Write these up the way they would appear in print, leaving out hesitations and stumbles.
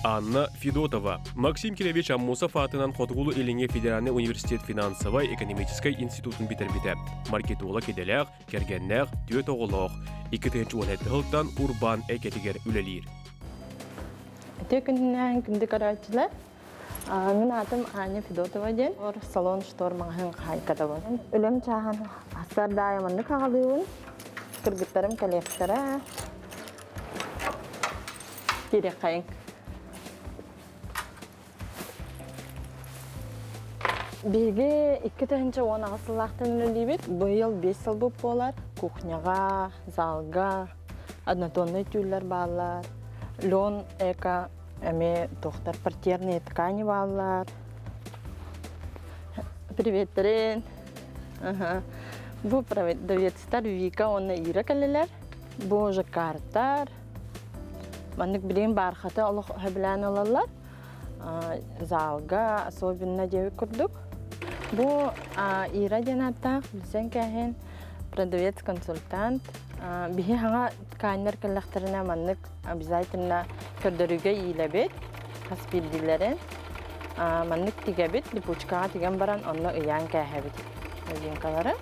Анна Федотова. Максим Киревич Аммосов аатынан Хотугулуу-Илиҥҥи федеральнай университет финансовай-экономическай институтун бүтэрбитэ. Маркетолог идэлээх, кэргэннээх, түөрт оҕолоох. 2017 сылтан урбаан эйгэтигэр үлэлиир. Үтүө күнүнэн күндү көрөөччүлэр. Мин аатым Аня Федотова диэн. Салон штор маҕаһыын хаһаайкатабын. Үлэм чааһын сардаайа маннык аҕалыыбын. Кыргыттарым кэлиэхтэрэ. Киириэххэйиҥ. Биһиги 2018 сыллаахтан үлэлиибит. Быйыл 5 сыл буолар. Кухняҕа, залга однотоннай түүллэр бааллар. Лен эко эмиэ туохтар портьерные ткани бааллар. Приветтерин. Бу продавецтар Вика уонна Ира кэллилэр. Бу жаккардтар. Маннык билигин баархаты олох сөбүлээн ылаллар. Залга особенно диэбит курдук. Бу Ира диэн ааттаах билсэн кээһин продавец-консультант. Биһи хаҥа тканьнар кэллэхтэринэ маннык обязательно көрдөрүүгэ иилэбит хас биирдиилэрин. Маннык тигэбит, липучкаҕа тигэн баран онно ыйаан кээһэбит резинкалары.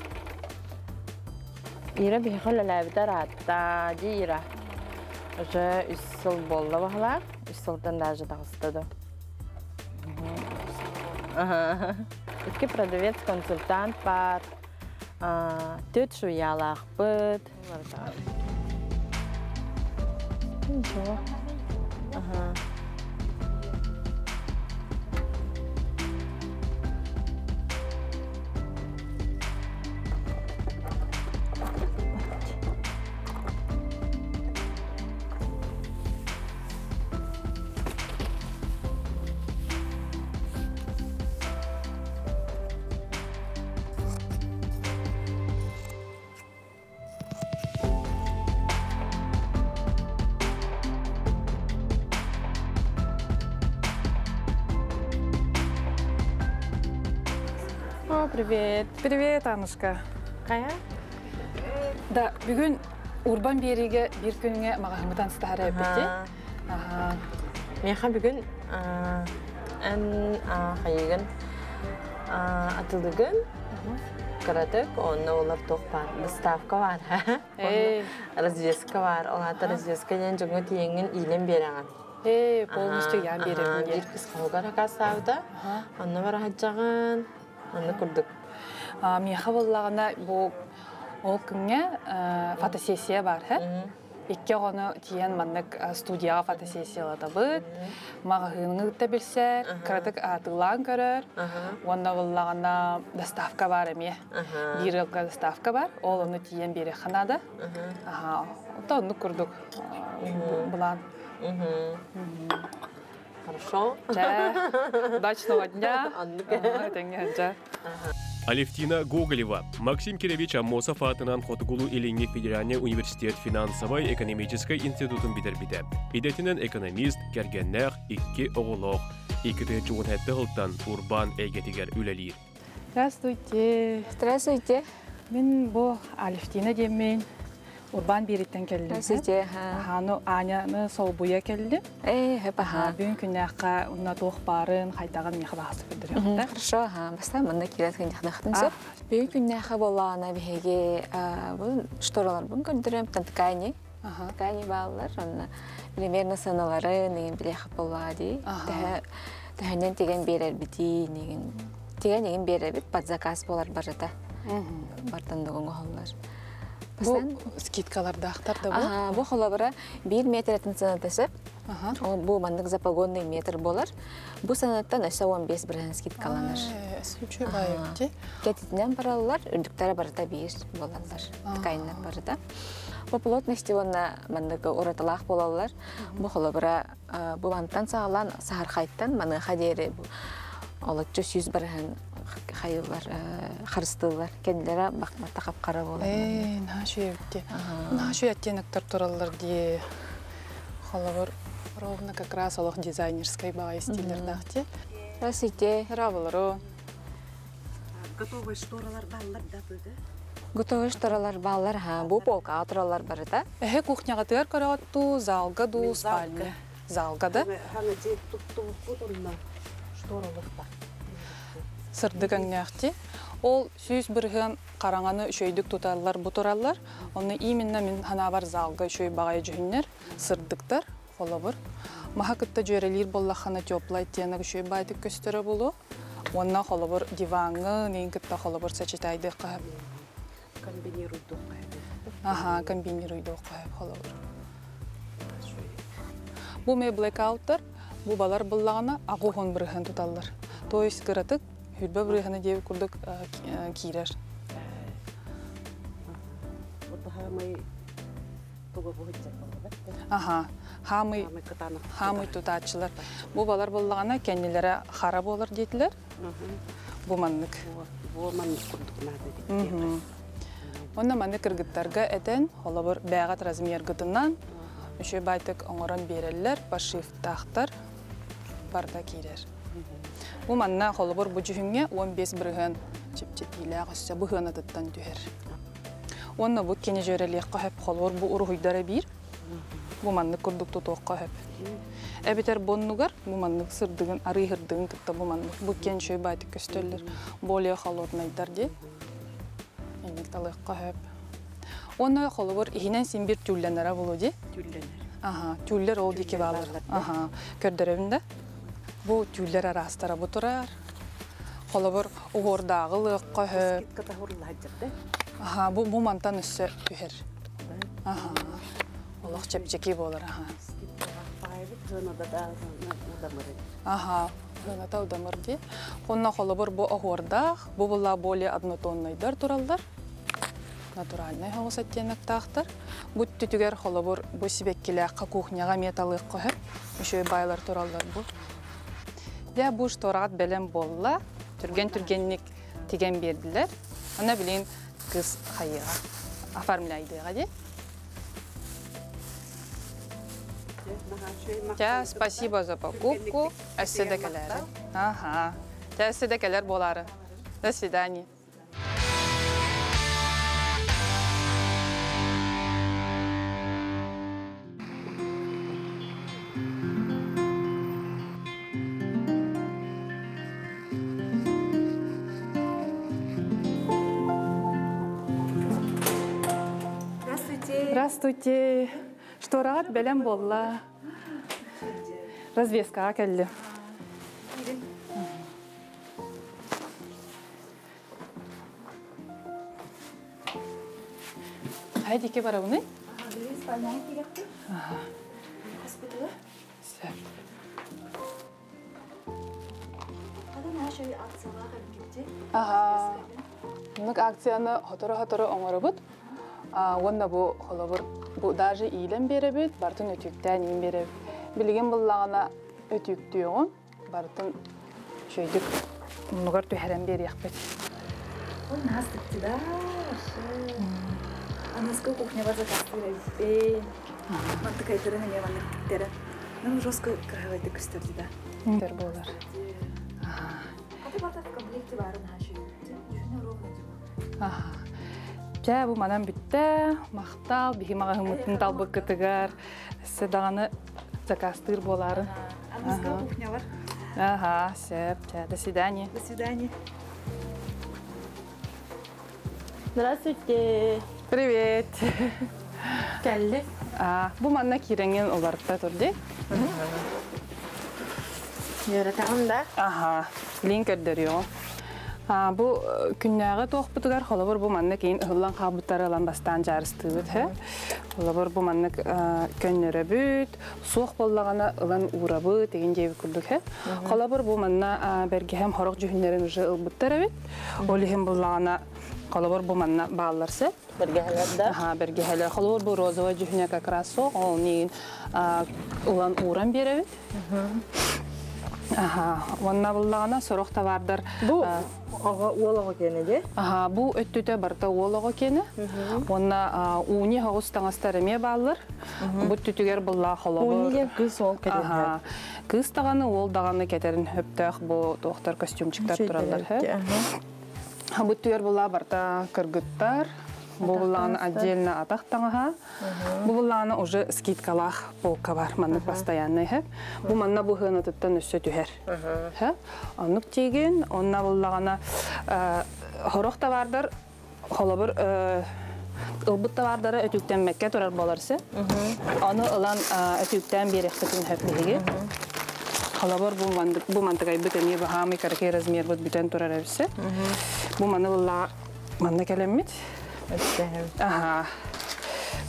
Ира биһиэхэ үлэлээбитэ ыраатта дии Ира. Уже үс сыл буолла баһылаах. Үс сылтан даже таҕыста да. Икки продавец-консультант баар. Түөрт швеялаахпыт. Ничего. Ага. О, привет. Привет, Анушка. Хайа? Да, бүгүн Урбан биэриигэ биир күҥҥэ маҕаһыыммытан сытаһара эппити. Аха. Миэхэ бүгүн эн хайыгын атылыгын кыратык онно олор туох баар доставка баар развеска баар ол аата развеска диэн дьоҥҥо тиийэҥҥин иилэн биэрэҕин Полностью я биэрэбин биир кыс хоһугар акаастаабыта онно бара сылдьаҕын онно курдук Миэхэ буоллаҕына бу ол күҥҥэ фотосессия баар Икки оҕону тиийэн маннык студияҕа фотосессиялатабыт, маҕаһыыны кытта билсэр, кыратык аатыылаан көрөр уонна буллаҕына доставка баар эмиэ. Биир ыалга доставка бар, ол ону тиийэн биэриэххэ наада. Ото оннук курдук былаан. Хорошо. Удачного дня. Этэҥҥэ сылдьа. Алевтина Гоголева, Максим Киревич Аммосов аатынан Хотугулуу-Илиҥҥи федеральнай университет финансовай-экономическай институтун бүтэрбитэ. Идэтинэн экономист, кэргэннээх, икки оҕолоох. 2017 сылтан урбаан эйгэтигэр үлэлиир. Здравствуйте. Здравствуйте. Мин бу Алевтина диэммин урбаан биэриттэн кэллим. Здравствуйте. Аһааны Аняны солбуйа кэллим. Э, паха. Бүгүн күннээххэ уна туох баарын, хайдаҕын миэхэ баҕасы көрдөрүөхтэ. Хорошо, ага. Бастаан манна киирэн күннээхтэн сөп. Бүгүн күннээххэ буоллаҕына биһиги бу штораларбын көрдөрөм, ткани. Ткани бааллар, онно примерно сыаналары нэгин билиэхэ буоллаҕа дии. Төһөнөн тигэн биэрэрбитий, нэгин тигэн нэгин биэрэбит, под заказ буолар барыта. Бартан дугун оһоллор. Бу скидкалардаахтар да бу? Бу холобура биир метрэтин сыаната сөп. Бу маннык запогонный метр буолар. Бу сыанаттан өссө 15% скидкаланар. Үчүгэй баайы. Кэтитинэн бараллар, үрдүктэрэ барыта биир буолаллар. Тканьнар барыта. Бу плотности уонна маннык уратылаах буолаллар. Бу холобура бу мантан саҕалаан саһархайтан маныаха диэри олоччу 100% хайыллар, харыстыыллар. Кэннилэрэ бакматта хапкара буолар. Ээ, наһаа үчүгэй Наһаа үчүгэй оттеноктор тураллар дии. Холобур, ровно как раз олох дизайнерскай баҕайы стиллэрдээх дии. Здравствуйте. Здраволору. Готовый шторалар бааллар да быга? Готовый шторалар бааллар, ха, бу полкаҕа тураллар барыта. Эһэ кухняҕытыгар көрөҕөт дуу, залга дуу, спальня? Залга да. Сырдык өҥнөөхти. Ол 100% хараҥаны үчүгэйдик туталлар, бу тураллар. Онно именно мин ханаабар залга үчүгэй баҕайы дьүһүннэр, сырдыктар, холобур. Маһа кытта дьүөрэлиир буоллаххына теплай оттенок үчүгэй баайдык көстөрө буолуо. Уонна холобур диваҥҥы нин кытта холобур сочетайдыахха сөп. Комбинируйдуохха сөп. Аха, комбинируйдуохха сөп холобур. Бу ме блэкауттар, бу балар буллаҕына 80% туталлар. То есть кыратык 20% диэбит курдук киирэр. Аха, хаамый хаамый тутааччылар. Бу балар буллаҕына кэннилэрэ хара буолар диэтилэр. Бу маннык. Бу маннык курдук наада диэтилэр. Онно маннык кыргыттарга этэн, холобур бэҕэт размергытынан үчүгэй байтык оҥорон биэрэллэр, пошивтаахтар барда киирэр. Бу манна холобур бу дьүһүҥҥэ 15% чэпчэтиилээх өссө бу сыанатыттан түһэр. Уонна бу кини дьүөрэлиэххэ сөп холобур бу уруһуйдара биир. Бу маннык курдук тутуохха сөп. Эбэтэр бу оннугар бу маннык сырдыгын, арыы сырдыгын кытта бу маннык. Бу киэн үчүгэй баайтык көстөллөр. Более холоднайдар дии. Инник талыахха сөп. Уонна холобур иһинэн син биир тюллэнэрэ буолуо дии. Тюллэнэр. Аха, тюллэр ол диэки бааллар. Аха, көрдөрөбүн да. Бу тюллэр араастара бу турар. Холобур, уһуордааҕы лыахха сөп. Аха, бу мантан өссө түһэр. Аха, олох чэпчэки буолар. Аха. Аха, сыаната удамыр дии. Онно холобур бу оһуордаах, бу була более однотоннайдар тураллар. Натуральнай соҕус оттеноктаахтар. Бу түтүгэр холобур бу сибэккилээххэ кухняҕа эмиэ талыахха сөп. Үчүгэй баайлар тураллар бу. Дьэ бу штораҕыт бэлэм буолла. Түргэн-түргэнник тигэн биэрдилэр. Аны билигин кыыс хайыаҕа оформляйдыаҕа дии. Чэ, спасибо за покупку. Өссө да кэлээри. Ага. Чэ, өссө да кэлэр буолаары. До свидания. Здравствуйте. Здравствуйте. Штораҕыт бэлэм буолла. Развескаҕа кэллим. Хайа диэки барабыный? Сөп. Аха. Маннык акцияны сотору-сотору оҥоробут. Уонна бу холобур бу даже иилэн биэрэбит, барытын өтүүктээн иин биэрэбит. Билигин буллаҕына өтүүктүөҕүм, барытын үчүгэйдик оннугар түһэрэн биэриэхпит. Он нас да, Аныскы кухняба заказтыыр эбиппин. Мантыкайдарын эмиэ маннык тиктэрэ. Ну, жестко кыраһабайдык көстөрдү да. Тэр буолар. Аты барта в комплекте баарын хаашыйбыт. Дьүһүнэ ровно дьима. Чэ, бу манан бүттэ. Махтал, биһи маҕаһыыммытын талбыккытыгар. Өссө даҕаны заказтыыр буолаары. Аныскы кухнялар. Ага, сөп. Чэ, до свидания. До свидания. Здравствуйте. Привет. Кэлли. Бу манна киирэҥҥин уларытта турди. Үөрэтэҕин да? Аха, лин көрдөрүөҕүм. Бу күннээҕи туохпутугар холобур бу маннык иин ыһыллан хаалбыттары ылан бастаан дьаарыстыыбыт һэ. Холобур бу маннык көннөрөбүт, суох буоллаҕына ылан уурабыт игин диэбит курдук һэ. Холобур бу манна бэргэһэм хорох дьүһүннэрин уже ылбыттар эбит. Ол иһин буллаҕына холобур бу манна бааллар сэ. Бэргэһэлэр да? Аха, бэргэһэлэр. Холобур бу розовый дьүһүнэ как раз суох. Ол миигин ылан ууран биэрэбит. Аха, уонна буллаҕына сорох товардар Бу оҕо уол оҕо киэнэ дии? Аха, бу өттүтэ барыта уол оҕо киэнэ. Уонна ууни соҕус таҥастар эмиэ бааллар. Бу өттүтүгэр буллаах холобур. Ууни диэн кыыс уол кэтэрин. Кыыс даҕаны, уол даҕаны кэтэрин сөптөөх бу туохтар костюмчиктар тураллар. Бу өттүгэр буллаа барыта кыргыттар. Бу буллаҕына отдельно атах таҥаһа. Бу буллаҕына уже скидкалаах полка бар. Маннык постоянный хэ. Бу манна бу хыанатыттан өссө түһэр. Хэ. Оннук тиигин, онна буллаҕына хорох товардар холобур ылбыт товардары өтүктэммэккэ турар боларсы. Ону ылан өтүктээн биэриэхпитин хөп биһиги. Холобур бу мантыгайбыт эмиэ баһаамый кыракый размербыт бүтэн турар эбисе. Бу маны булла манна кэлэммит. Ага.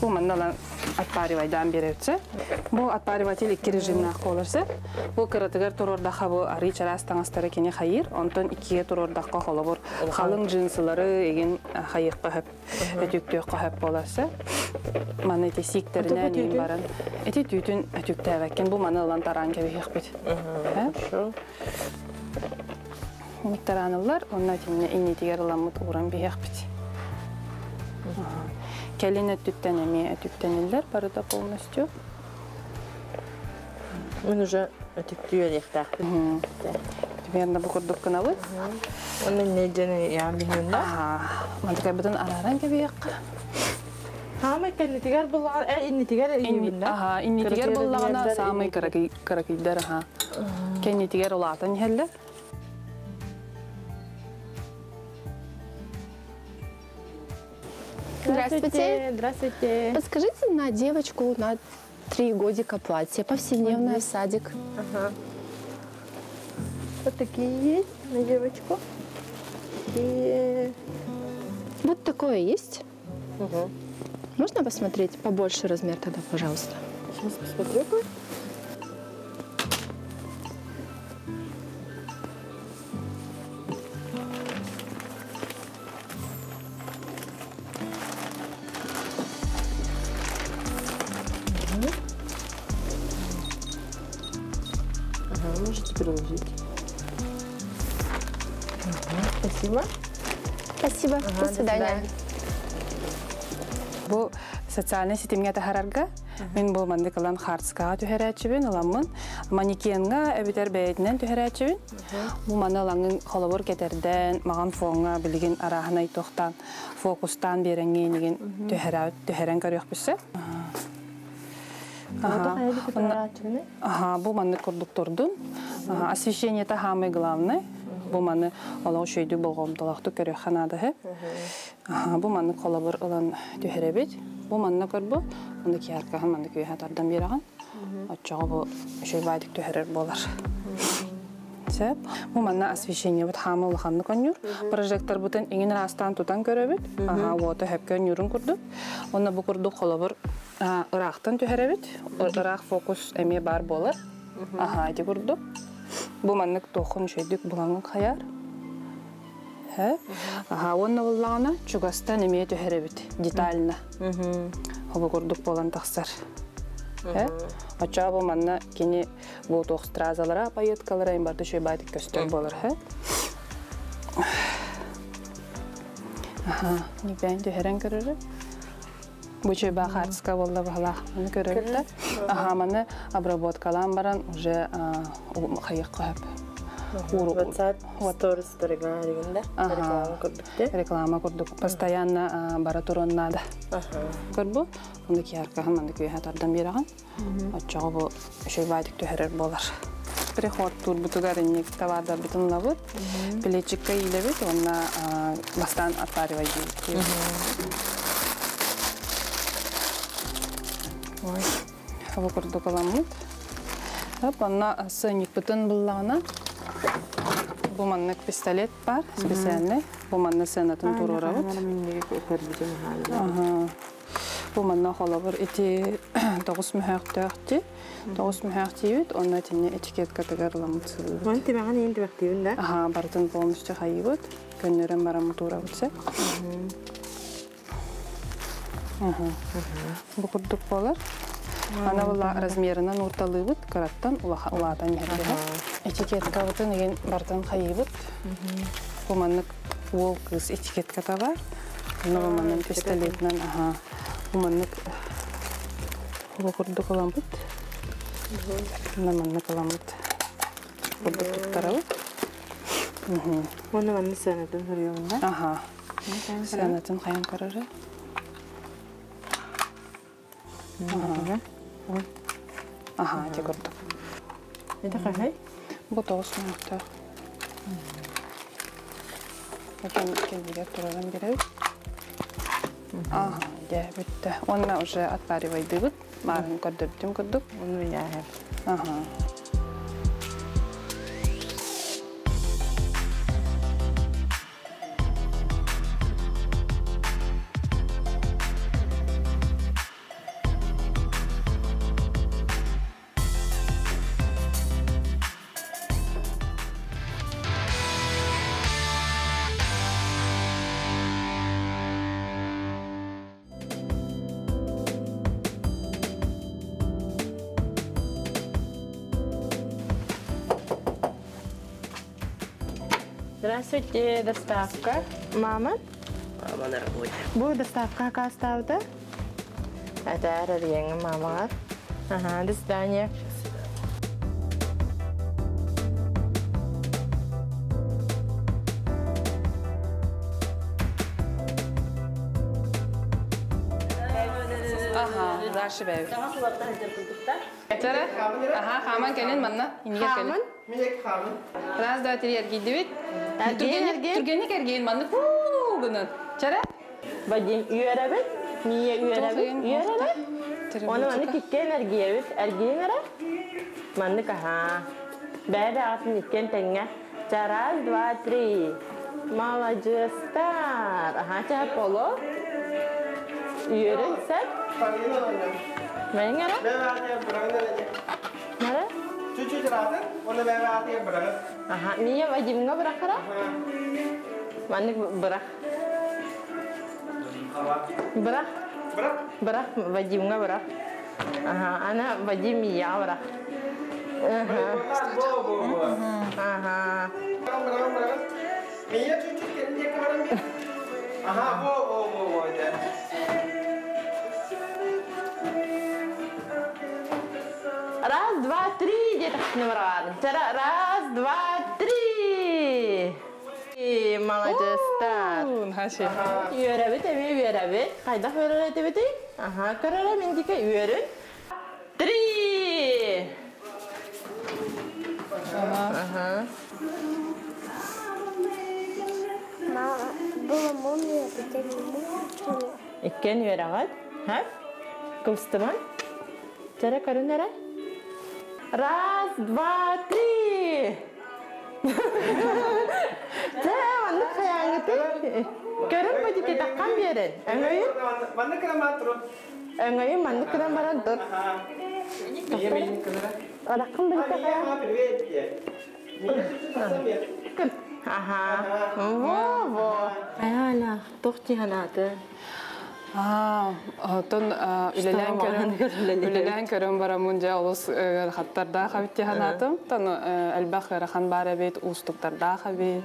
Бу манна отпаривайдаан беребитсе. Бу отпариватель икки режимнаах боларсы. Бу кыратыгар турордахха бу арый чараас таҥастары кини хайыр. Онтон иккиге турордахха холобур халыҥ джинсылары эгин хайыахха хөп, өтүктүөххэ хөп боларсы. Маны эти сииктеринэн иин баран. Эти түүтүн өтүктээбэккин бу маны ылан тараан кэбиһиэхпит. Тарааныллар, онно итинне иннитигэр ыламмыт ууран биһиэхпит. Кэлин өттүттэн эмиэ өтүктэниллэр барыта полностью. Мен уже өтүктүү Примерно бу курдук гынабыт. Онно недені яан биһиунна. Мантыкайбытын арааран кэбиэххэ. Хаамай кэннитигэр буллаҕан иннитигэр ийибинна. Аха, иннитигэр буллаҕана саамай кыракыйдар аха. Кэннитигэр улаатан иһэллэр. Здравствуйте. Здравствуйте. Подскажите на девочку на 3 годика платье, повседневное в садик. Ага. Вот такие есть на девочку. И... Вот такое есть? Угу. Можно посмотреть побольше размер тогда, пожалуйста? Сейчас посмотрю. Ага, можете приложить. Угу, спасибо. Спасибо. Ага, До свидания. Бу социальный сетимге тахарарга мен бу мандык ылан хартскаға түһәрәчибин ыламмын манекенга эбитер бэйэтинен түһәрәчибин. Бу маны ылаңын холобур кетерден маган фонга билигин араһынай тохтан фокустан береңгенигин түһәрен көрүөхпүссе. Ага, бу маннык курдук турдун. Освещение это самое главное. Бу маны олоҕ шөйдү болҕомтолоохтук көрүөх ханадаһы. Бу маннык холобур ылан түһэрэбит. Бу манна көрбу, онда кияркаһын маннык үйэһэ тардан биэрэҕин. Оччоҕо бу шөйбаадык түһэрэр буолар. Сөп. Бу манна освещение бут хаамы улаханнык онньур. Прожектор бутын иҥин ыраастаан тутан көрөбүт. Аха, уота хөпкө онньурун курдук. Онно бу курдук холобур ыраахтан түһэрэбит. Ыраах фокус эмиэ бар буолар. Аха, ити курдук. Бу маннык туохун шөйдүк булаңын хаяр. Аха, онно буллаҕына чугастан эмиэ түһэрэбит детально. Хобу курдук болан тахсар. Оччоҕо бу манна кини бу туох стразалара, пайеткалара им барда шөй байтык көстөр болар. Аха, нибэн түһэрэн көрөрү. Бу чөй ба хартска болла баһалаах маны көрөрү. Аха, маны обработкалаан баран уже хайыкка хөп. WhatsApp stories дорога реклама курдукте. Реклама курдук. Постоянно бара турон надо. Көрбу, онда кияркаһын манды күйэһэ тардан биэрэҕин. Оччоҕо бу шөйбаадык түһэрэр буолар. Приход турбутугар инник товардар бутун лабыт. Плечикка иилэбит, онна бастаан отпаривай диибит. Бу курдук ыламмыт. Онна сыанньыкпытын буллаҕына бу маннык пистолет бар, специальный. Бу манны сыанатын туруорабыт. Бу манна холобур ити 9 мүһөөхтөөхти. 9 мүһөөхтиибит, онно итинне этикеткатыгар ыламмыт сылыбыт. Ман тимэҕин иин тибэхтиибин да? Аха, барытын полностью хайыбыт. Көннөрөн бараммыт туурабыт се. Бу курдук болар. Ана була размерынан урталыыбыт, караттан улаатан иһэргэһэ. Этикеткабытын еген бартан хайыбыт. Бу маннык уол кыз этикетката бар. Онно бу маннык пистолетинэн, аха, бу маннык бу курдук ыламмыт. Онно маннык ыламмыт. Курдук туттарабыт. Онно маннык сыанатын суруйуҥна? Аха. Сыанатын хайан көрөрө. Аха, ити курдук. Это хахай? Бу тоҕус мүнүүттээх. Потом кэннигэр тураран биэрэбит. Ага, дьэ, бүттэ. Уонна уже отпаривайдыыбыт. Мааһын көрдөрбүтүм курдук. Уну яһар. Ага. Здравствуйте, доставка. Мама? Мама на работе. Бу доставка кастаута? Это рарьенга мама. Ага, до свидания. Ага, дальше бэйбит. Ага, хаман кэлин манна. Инигер кэлин. Хаман? Раз, два, три, эргийдибит. Эргийин, эргийин. Түргэнник эргийин манна. Фуу гынан. Чара? Вадим, үөрэбит. Мия үөрэбит. Үөрэбит. Оны манны киккен эргийэбит. Эргийин эрэ. Маннык аха. Бэйбэ атын иккен тэҥҥэ. Ча, раз, два, три. Молодежтар. Аха, ча поло. Үөрүн сәп. Мэйин эрэ. Нара? Чуть-чуть разы, он бирах. Аха, Мия Вадимҥа бырахара? Маннык бырах. Бырах. Бырах, Вадимҥа бырах. Аха, ана Вадим Мияҕа бырах. Аха. Аха. Мия чуть-чуть кэлин баран. Ага, во, во, во, во, да. Раз, два, три, где-то Раз, два, три. Молодецтар. Хашы. Үөрэбит, эми үөрэбит. Хайдах үөрэр Аха, көрөрө мин дике үөрүн. Три. Ага. Мама, была молния, хотя не молния. Иккен үөрэҕит. Ха? Кыбыстыман. Чара көрүн эрэ. Раз, два, три. Чэ, маннык хайааңыты. Көрүн бу дике таккан биэрин. Өҥөйүн. Маннык кырамаат турун. Өҥөйүн маннык кынан баран тур. Араккын билте хайаа. Привет. Аха. Во, во. Аяла, тохти ханааты. Отон үлэлээн көрөн барамын дьэ олус хаттардаах эбит ханаатым. Тон элбэх ыарахан баар эбит, уустуктардаах эбит.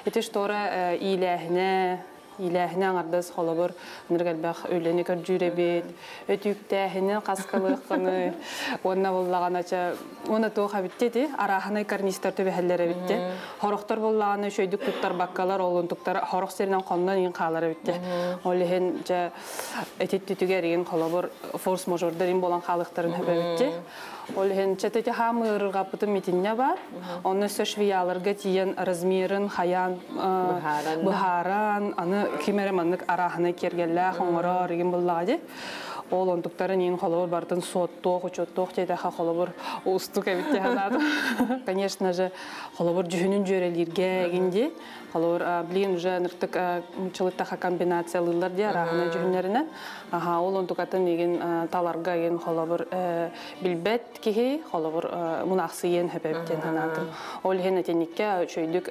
Ити штора иилээһинэ иилээһинэ аҥардас холобур ынырык элбэх үлэни көрдүүр эбит. Өтүүктээһини хаскалыаххыны уонна буллаҕана уонна туох эбитти арааһынай карнистар түбэһэллэр эбитти. Хорохтор буллаҕана үчөйдүк туттар баккалар олун туктар хорох сиринэн хоннон иин хаалар эбитти. Ол иһин дьэ этит түтүгэр иин холобур форс-мажордар иин болан хаалыктарын хөбөбүтти. Ол иһин чэтети хаамыыргаппытым митинне бар. Онно өссө швеяларга тиийэн размерин хаян быһааран аны кимере маннык арааһынай киэргэллээх оҥорор игин буллаҕа ди. Ол онтуктарын иин холобур бартын суоттуох, учуоттуох диэтэхэ холобур уустук эбит ханаатым. Конечно же, холобур дьүһүнүн дьүөрэлииргэ игин Холобур, блин, уже ныртык чылыттаха комбинациялыылар ди арааһына дьүһүннэринэн. Аха, ол онтукатын игин таларга игин холобур билбет киһи, холобур мунахсыйын хөпөптен ханаатым. Ол иһин этинникке үчөйдүк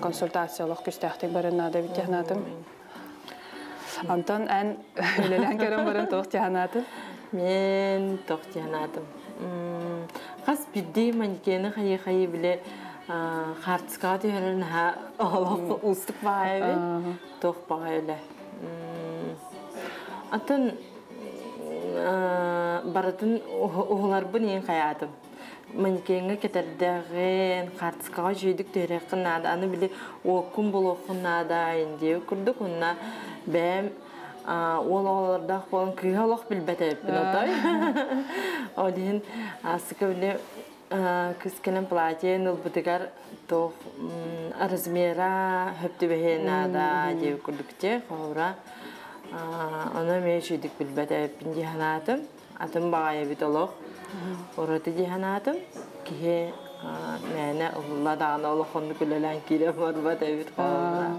консультациялах күстээхтик барыннаада бит ханаатым. Антон, эн үлэлээн көрөн баран туох тиһанаатын? Мен туох тиһанаатым. Хас бирдии манекени хайы-хайы биле хартыскаҕа түһэрин наһаа олох уустук баҕайы туох баҕайы Атын барытын уһуларбын иин хайаатым. Манекеҥҥэ кэтэрдэҕин, хартыскаҕа үчүгэйдик түһэриэххин наада, аны били уоккун булуоххун наада индиэ курдук, онно бэйэм Уол оҕолордоох буолан кыыһа олох билбэт эбиппин отой. Ол иһин аассыка били кыыс кэлэн платье ылбытыгар туох размера хөп түбэһиэн наада диэбит курдук те холобура ону эмиэ үчүгдүк билбэт эбиппин дии санаатым. Атын баҕайы эбит олох. Ураты дии санаатым. Киһи мээнэ ылла даҕаны олох оннук үлэлээн киирэн барбат эбит холобура.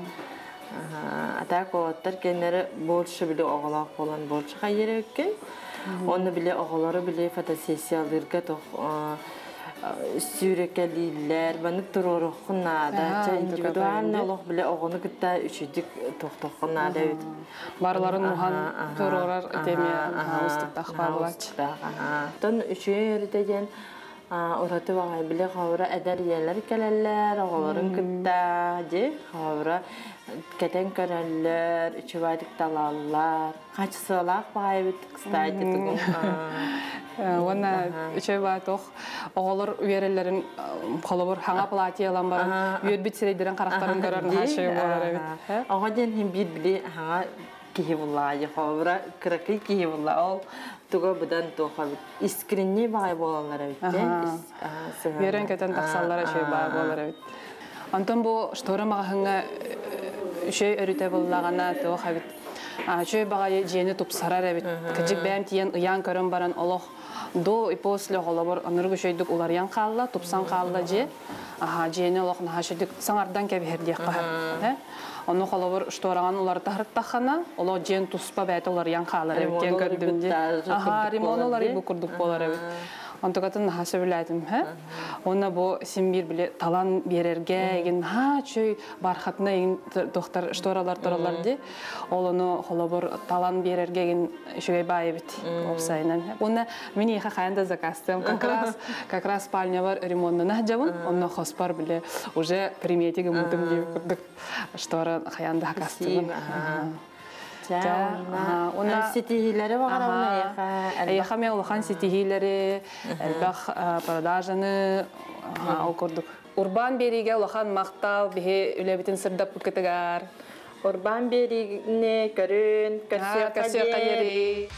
А так уолаттар кэннэри больше били оҕолоох буолан больше хайыр эбиккин. Онно били оҕолору били фотосессиялыырга тох сүүрэкэлииллэр, маннык туруоруоххун наада. Чэ индивидуально олох били оҕону кытта үчүгдүк тохтоххун наада эбит. Барыларын муһан туруорар теме устуктаах баалач. Тон үчүгэй өрүтэ диэн ураты баҕай били ховра эдэр ийэлэр кэлэллэр, оҕолорун кытта дьи ховра кэтэн көрөллөр, үчүгэйдик талаллар. Хачысыалаах баҕайбыт, кстати, тугум. Уонна үчүгэй баа тох оҕолор үөрэллэрин холобур хаҥа платье ылан баран үөрбүт сирэйдэрин харахтарын көрөр наһаа үчүгэй буолар эбит. Оҕо диэн хин биир били хаҥа киһи буллаа, холобура кыракый киһи булла ол туга быдан туохабыт искренний баҕай буолаллар эбит. Үөрэн көтөн тахсаллара үчүгэй баа буолар эбит. Онтон бу штора маҕаһыҥҥа үчүгэй өрүтэ буллаҕына туох эбит үчүгэй баҕайы дьиэни тупсарар эбит. Кыдьык бэйэм тиийэн ыйаан көрөн баран олох до и после холобур оннук үчүгэйдик уларыйан хаалла, тупсан хаалла дьиэ. Аха дьиэни олох наһаа үчүгдүк саҥардан кэбиһэр диэххэ сөп. Ону холобур штораҕан уларыта олох дьиэн туспа бэйэтэ уларыйан хаалар эбит диэн көрдүм дии. Аха ремонт уларый бу курдук буолар эбит. Онтукатын наһаа сөбүлээтим хэ. Уонна бу син биир били талан биэрэргэ эгин наһаа үчүгэй бархатына эгин тохтар шторалар туралар ди. Ол ону холобур талан биэрэргэ эгин үчүгэй баай эбит уопсайынан. Уонна мин иэхэ хайан да заказтыам как раз спальнябар ремонтна жабын. Онно хоспор били уже примети гыммытым дии курдук штора хайан да закастыбын. Уонна ситиһиилэри баҕарабын эйиэхэ. Эйиэхэ эмиэ улахан ситиһиилэри, элбэх продажаны ол курдук. Урбаан биэриигэ улахан махтал биһи үлэбитин сырдаппыккытыгар. Урбаан биэриини көрүн, көрсүөххэ диэри.